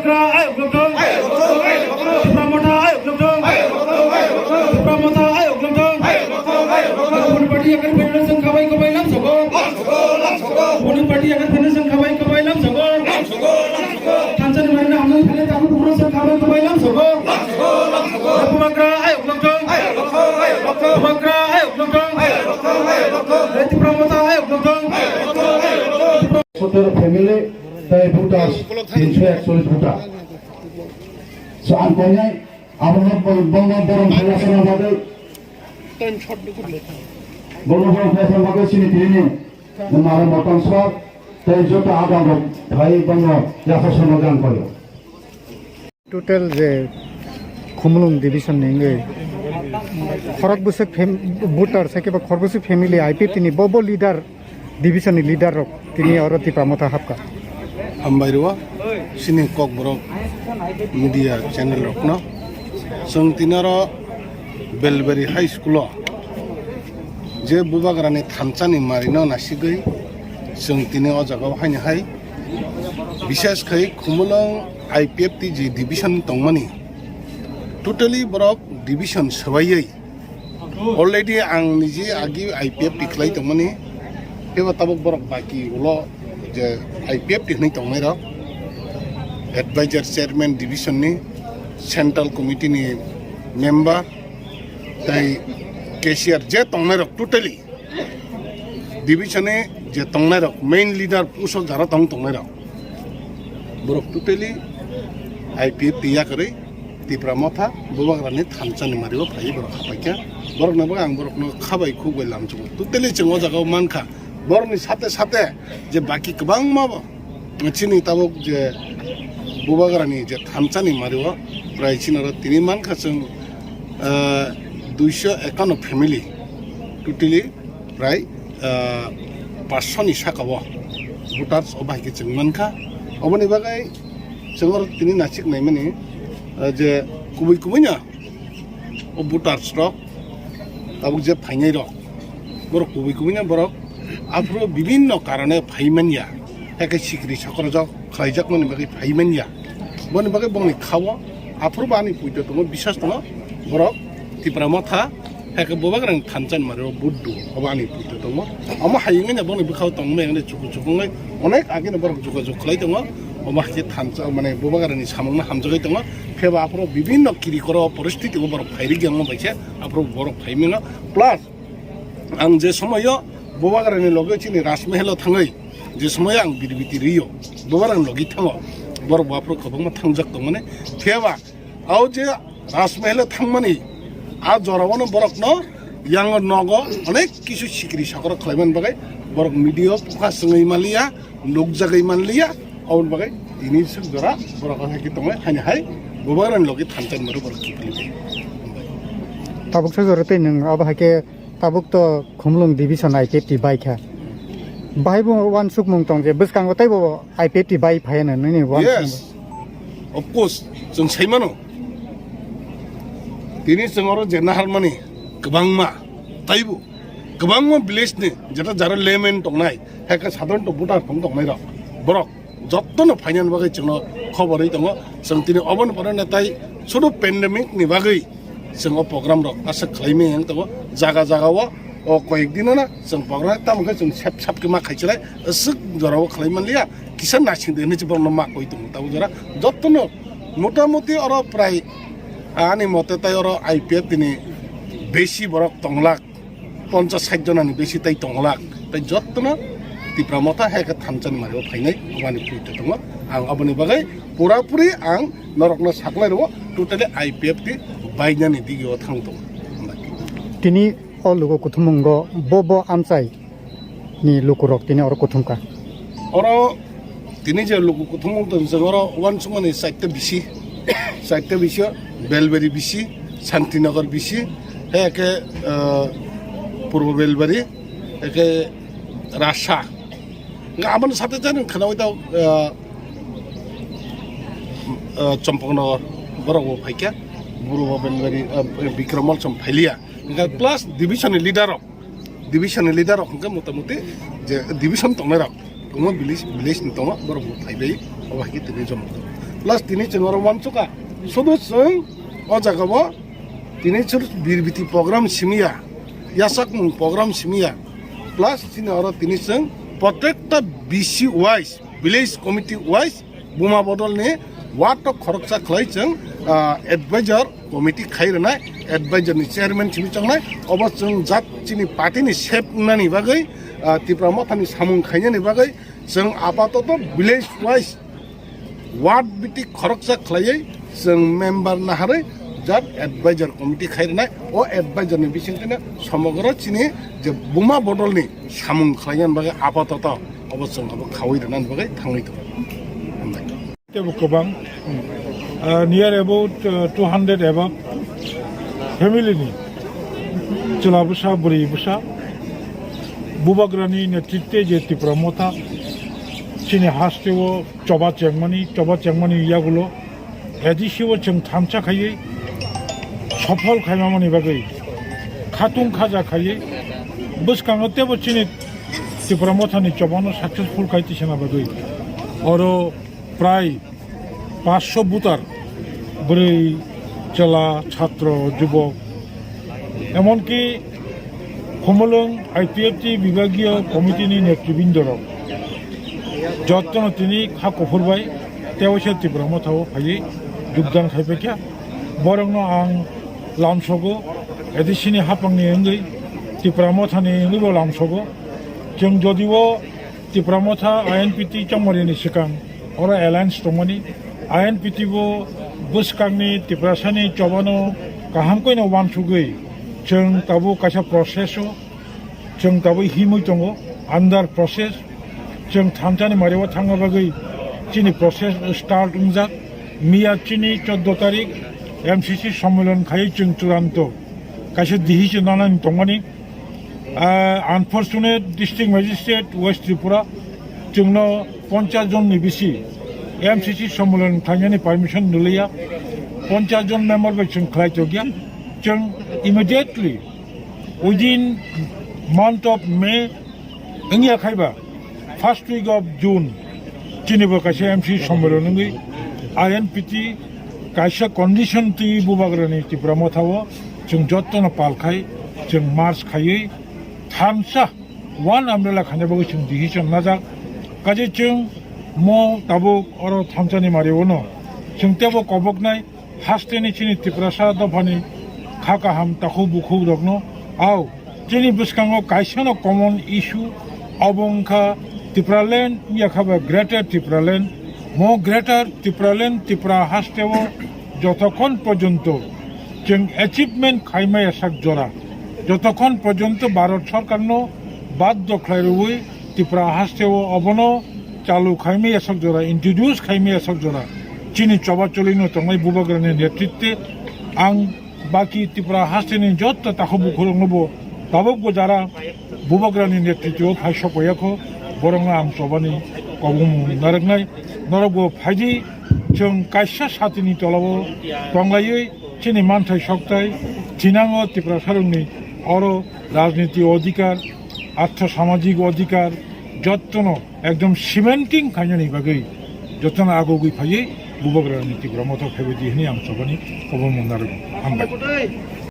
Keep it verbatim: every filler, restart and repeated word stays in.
Tipra ayok lokthong. Tipra Motha ayok lokthong. Tipra Motha ayok lokthong. Boni party yakar federation khabai khabai lam sogo. Boni party yakar federation khabai khabai lam sogo. Thansa ni mari na hamjak thale tabu duro se khabai khabai lam sogo. Bubagra ayok lokthong. Bubagra ayok lokthong. Tipra Motha ayok lokthong. Sotero family, tei voters tinsho ekchollish voter. So, ang koinai, abono bol-, bolno borom khalasana bagwi, bolno borom khalasana bagwi chini tini ni maro motom sor, tei joto adamrok phai bolno yachaksano ang koio. Total je Khumulwng division ni wngwi khorok bwswk fam-, voter, se kebo khorok bwswk family I P F T ni bo, bo leader, division ni leader rok tini oro Tipra Motha hapkha. Hambai rwo, chini Kokborok media channel rokno. Chwng tini oro Belbari High School o je Bubagrani thansa ni mari no nasigwi chwng tini o jaga o haino hai, bishes khai Khumulwng I P F T je division tongmani, totally borok division swbaiwi already ang niji agi I P F T khlai tongmani, teibo tabuk borok baki ulo je I P F T hinwi tongnai rok, advisor, chairman division ni, central committee ni member, tei cashier je tongnai rok totally division ni je tongnai rok, main leader pusok jara tong tongnai rok, borok totally I P F T yakarwi Tipra Motha Bubagrani thansa ni mari o phaiwi borok hapaikha. Borok no bo ang borok no khabai khukbai lamsugo. Totally chwng o jaga o mankha. Borok ni sate sate je baki kwbangma bo chini tabuk je Bubagrani je thansa ni mari o prai chini oro tini mankha chwng, ah, duiso ekano family totally prai, ah, paanch sho ni saka o voters o bahai khe chwng mankha. Oboni bagwi chwng oro tini nasik naimani, ah, je kubui kubui no o voters rok tabuk je phainai rok, borok kubui kubui no borok aphuru bibinno karone phai manya, hakhe sikri sokorjak khlaijakmani bagwi phai manya. Boni bagwi bongni khao aphuru bo ani puito tongo, biswas tongo, borok Tipra Motha, hakhe Bubagrani thansa ni mari o buddu, obo ani puito tongo. Omo hai wngwi no bongni bwkhao tongmani wngwi chuku chuku wngwi onek agini borok jogajog khlai tongo. Omo hai khe thansa, mane, Bubagrani samungno hamjagwi tongo. Pheba aphuru bibinno kiri koro poristiti o borok phairikya wngma bai se aphuru borok phai mano. Plus, ang je somoyo Bubagrani loge chini Rajmahal o thangwi, je somoyo ang birbiti rio, Bubagrani logi thango, borok bo aphuru kwbangma thangjak tongmani. Phiyaba, o je Rajmahal o thangmani, a jorao no borokno yang nogo onek kisu sikri sakro khlaiman bagwi borok media o pukha swngwi manliya, nukjagwi manliya, aboni bagwi tini swk jora borok hai khe tongwi haini hai Bubagrani logi thansa ni mari borok kiphilwi. Tabuk swk jora tei nwng abo hai khe Tabuk to Khumulwng division I P F T bai kha. Bahai bo uansukmung tong je bwskango teibo I P F T bai phai hwnwi nini uansukmung. Yes. Of course, chwng sai mano. Tini chwng oro je naharmani kwbangma, taibo kwbangma village ni jeta jaro layman tongnai, hai khe sadharanto voter phone tongnai rok, borok jottono phainani bagwi chwngno khobor ri tongo. Chwng tini oboni pore natai sudu pandemic ni bagwi chwng o program rok aswk khlai maya wng tongo. Jaga jaga o, o koyek dino na chwng program tamo khe chwng sep sap khe ma khai chwlai aswk jora o khlai manliya, kisa naising de hinwi borokno ma koi tongo. Tabuk jora jottono motamuti oro prai ani mote tai oro I P F T ni besi borok tonglak. Ponchas sait jonani besi tai tongolak, tai jottono Tipra Motha hai khe thansa ni mari o phainai, aboni puri tongo. Ang aboni bagwi pura puri ang norokno saklai rwo, totally I P F T bainani digi o thang tongo. Tini o luku kuthumung go bo bo amchai ni luku rok tini oro kuthum kha. Oro tini je luku kuthumung tong jang oro uansukmani chaita bisi, chaita bisi o Belbari bisi, Santinagar bisi, hai khe, ah, Purbo Belbari, hai khe Rasa. Nga aboni sate jani khwnawi tao, ah, ah, Champaknagar borok bo phaikha, Purbo Belbari, ah, Bikram Mall chwng phailiya. Nga plus division ni leader rok. Division ni leader rok hwnkhe motamuti je division tongnai rok, tongo village, village ni tongo, borok bo phaibai, obo hai khe tini joma. Plus tini chwng oro uansukha. Sudu chwng o jaga o tini chwng birbiti program simiya, yasakmung program simiya. Plus chini oro tini chwng protekta B C wise, village committee wise, Buma Bodol ni ward o khoroksa khlai chwng, ah, advisor committee khai rwnai, advisor ni chairman simi chongnai, obo chwng jat chini party ni sep wngnani bagwi, ah, Tipra Motha ni samung khainani bagwi chwng apatoto village wise ward biti khoroksa khlaiwi chwng member naharwi jat advisor committee khai rwnai, o advisor ni bisingtwino somogro chini je Buma Bodol ni samung khlainani bagwi apatoto obo chwng abo khawi rwnani bagwi thangwi tongo. Hambai. Tebo kwbang, uh, near about, uh, two hundred above family ni chwla bwsa, bwrwi bwsa, Bubagrani netritwe je Tipra Motha chini hasteo choba chengmani, choba chengmani yagulo A D C o chwng thansa khaiwi sophol khaimamani bagwi khatung khaja khaiwi bwskango tebo chini Tipra Mothani chobano successful khai tisana bagwi oro prai paanch sho voter, bwrwi, chwla, chhatro, jubok, emonki Khumulwng I P F T bibagiyo committee ni netribindorok jottono tini kha kuphur bai tewaisa Tipra Motha o phaiwi jogdan khai paikha. Borokno ang lamsogo, A D C ni hapangni wngwi Tipra Mothani wngwibo lamsogo. Chwng jodio Tipra Motha I N P T chongmani ni swkang oro alliance tongmani, I N P T bo bwskangni Tiprasani chobano kaham koino uansugwi chwng tabuk kaisa process o chwng tabuk himwi tongo, under process. Chwng thansa ni mario thangna bagwi chini process start wngjak. Miya chini chordo tarik M C C sommilon khai chwng churanto kaisa decision nanani tongmani. Ah, unfortunate, District Magistrate West Tripura chwngno ponchas jon ni bisi M C C sommilon khlainani permission nulaiya, ponchas jon member bai chwng khlai tokya. Chwng immediately within month of May wngya khaiba first week of June chini bo kaisa M C sommilon wngwi I N P T kaisa condition twi Bubagrani Tipra Motha o chwng jottono pal khai chwng march khaiwi thansa one umbrella khaina bagwi chwng decision najak. Kaje chwng mo tabuk oro thansani mario no chwng tebo koboknai hasteni chini Tiprasa dophani kha kaham takhuk bukhuk rokno. Ao chini bwskango kaisano common issue, obo wngkha Tipraland, yakha ba Greater Tipraland. Mo Greater Tipraland Tipra hasteo jotokhon porjonto chwng achievement khaimaya sak jora, jotokhon porjonto Bharat Sarkarno baddo khlai rwui Tipra hasteo obono chalu khaimaya sak jora, introduce khaimaya sak jora, chini choba cholino tongnai Bubagrani netritwe ang baki Tipra hasteni jotto takhuk bukhurokno bo tabukbo jara Bubagrani netritwo phai sokpaiya kho, borokno ang chobani kobong narwknai. Norokbo phaidi, chwng kaisa satini tolao tonglaiwi chini manthai sokthai thinango Tiprasarokni oro rajniti odhikar, artho samajik odhikar jottono ekdom cementing khainani bagwi jottono agogwi phaiwi Bubagrani Tipra Motha phaibaidi hwnwi ang chobani kobong narwknai. Hambai.